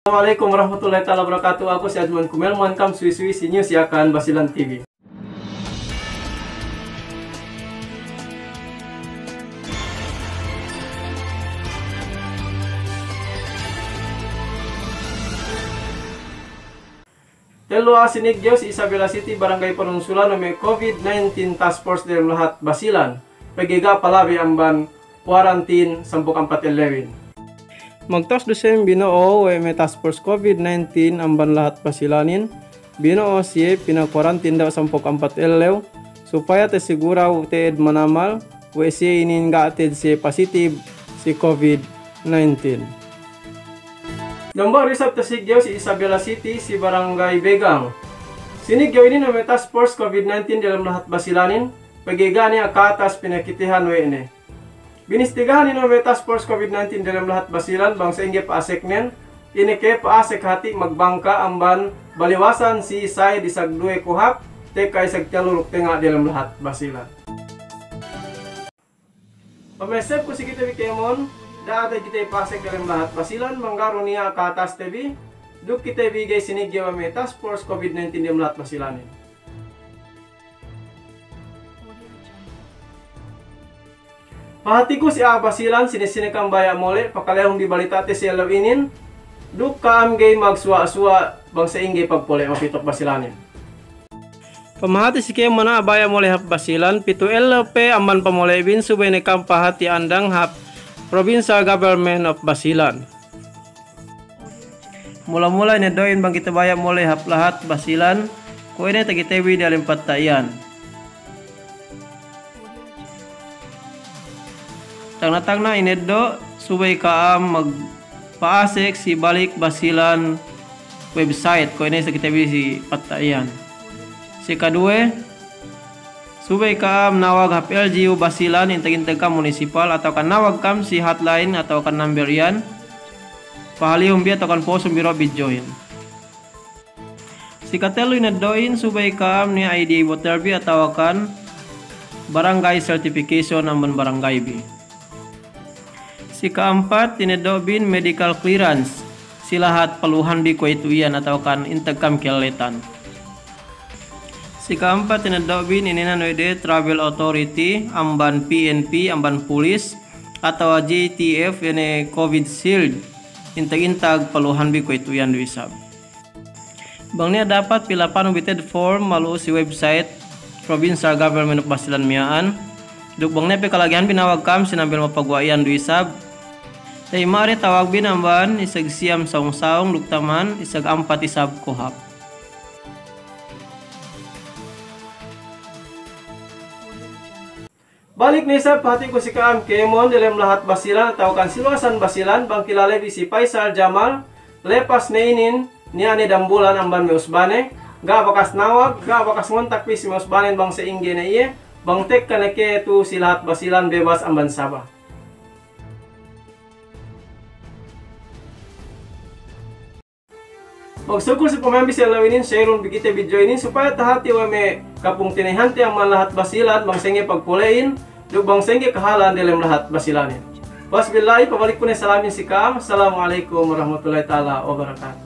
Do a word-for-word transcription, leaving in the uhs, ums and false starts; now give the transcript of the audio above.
Assalamu alaikum warahmatullahi ta'ala wabarakatuh. Aku si Ajman Kumel, muwan kam suwi-suwi si News Yakan Basilan T V. Tellu a'a siniggew si Isabela City, Barangay Panunsulan, we' me' COVID nineteen Task Force delem lahat Basilan, pegge' ga' palabi amban quarantine sampū' ampat ellewin. Magtawus du siye bino'o we' me' Task Force COVID nineteen amban lahat Basilanin, bino'o siye pina-quarantine dahu' sampū' ampat ellew, supaya tasiguradu te'ed manamal we' siye inin ga' te'ed siye positive si COVID nineteen. Dambuwa' du isab tasiggew si Isabela City, si Barangay Begang. Siniggew inin we' me' Task Force COVID nineteen delem lahat Basilanin, pegge' ga' niya' katas pinakitehan we' ne. Binistigahan inin we' me' Task Force COVID nineteen delem lahat Basilan bang sa'ingge pa'aseknen, ine ke pa'asek hati' magbangka amban baliwasan si isab isab duwe kohap, tekka isab tellu duk tenga' delem lahat Basilan. Pamesep ku si kite bi kēmon, da'a te'ed kite pa'asek delem lahat Basilan, bang ga' du niya' kataste bi, duk kite bi ga'i siniggew we' me' Task Force COVID nineteen delem lahat Basilanin. Pahatiku si a'a Basilan, sine-sine kam baya' mole', pakalehun bi balita'te si ellew inin, duk ka'am ga'i magsuwa'-suwa' bang sa'ingge pagpole' mapitu hap Basilanin. Pamahati si kēmon a'a baya' mole' hap Basilan, pitu ellew pe amban pamole'bin subey ne kam pahati andang hap Provincial Government of Basilan. Mula-mula ineddo'in bang kite baya' mole' hap lahat Basilan, kuwe' ne takite bi diyalem patta' iyan. Tagna'-tagna' ineddo' subey ka'am magpa'asek si Balik Basilan website, kuwe' ne takite bi si patta' iyan. Si kaduwe, subey ka'am nawag hap L G U Basilan, intag-intag kam munisipal, atawa kan nawag kam si hotline atawa kan number iyan. Pahalihun bi atawa kan posun bi du video hin. Si katellu ineddo'in subey ka'am niya' I D voter bi atawa kan barangay certification amban barangay bi. Si ka'ampat ineddo'bin medical clearance si lahat paluhan bi kuwe'itu iyan atawa kan intag kam kelletan. Si ka'ampat ineddo'bin inēnan we' de travel authority amban P N P, amban pulis, atawa J T F, ine COVID shield, intag-intag paluhan bi kuwe'itu iyan du isab. Bang niya' dapat, pila panu bi te'ed form malu'u si website Provincial Government of Basilan miya'an. Duk bang niya' pe kalagihan bi, nawag kam si nambel mapaguwa' iyan du isab. Ta'i ma'ari tawag bi amban isab siyam saung-saung duk taman isab ampat isab kohap. Balik ne isab pahatiku si ka'am kēmon diyalem lahat Basilan atawa kan si luwasan Basilan, bang kilale bi si Faisal Jamal, lepas ne inin, niya' ne dambulan amban me' usbane, ga' bakas nawag, ga' bakas ngontak bi si me' usbanen bang sa'ingge ne iye, bang tekka ne ke tu si lahat Basilan bebas amban saba. Magsukul si pamayan bi si ellew inin, share-un bi kite video inin supaya tahati we' me' kapungtina'ihante amban lahat Basilan bang sa'ingge pagpole'in duk bang sa'ingge kahalan diyalem lahat Basilanin. Wasbillahi, pabalik ku ne salamin si ka'am. Assalamu alaikum warahmatullahi ta'ala wabarakatuh.